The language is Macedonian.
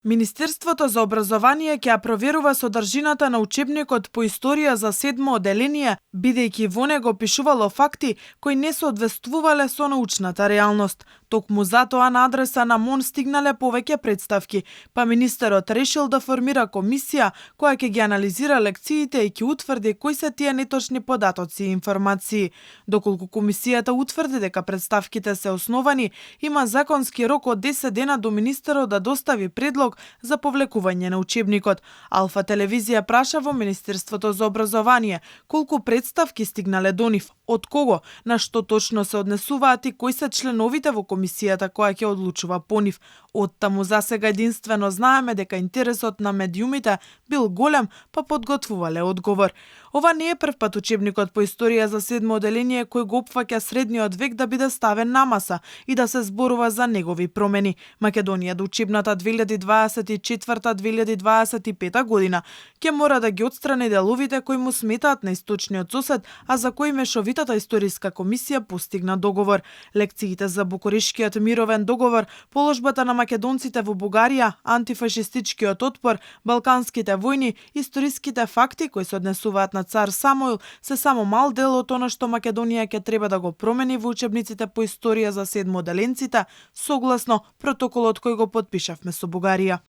Министерството за образование ќе ја проверува содржината на учебникот по историја за 7 одделение, бидејќи во него пишувало факти кои не соодветствувале со научната реалност. Токму затоа на адреса на МОН стигнале повеќе претставки, па министерот решил да формира комисија која ќе ги анализира лекциите и ќе утврди кои се тие неточни податоци и информации. Доколку комисијата утврди дека претставките се основани, има законски рок од 10 дена до министерот да достави предлог за повлекување на учебникот. Алфа телевизија праша во Министерството за образование колку претставки стигнале до нив, од кого, на што точно се однесуваат и кои се членовите во комисијата која ќе одлучува по нив. Оттаму засега единствено знаеме дека интересот на медиумите бил голем, па подготвувале одговор. Ова не е прв пат учебникот по историја за 7 одделение кој го опфаќа средниот век да биде ставен на маса и да се зборува за негови промени. Македонија до учебната 2024-2025 година ќе мора да ги отстрани деловите кои му сметаат на источниот сосед, а за кои мешовитата историска комисија постигна договор. Лекциите за Букурешкиот мировен договор, положбата на македонците во Бугарија, антифашистичкиот отпор, балканските војни, историските факти кои се однесуваат на цар Самуил се само мал дел од она што Македонија ќе треба да го промени во учебниците по историја за 7 одделенците, согласно протоколот кој го потпишавме со Бугарија.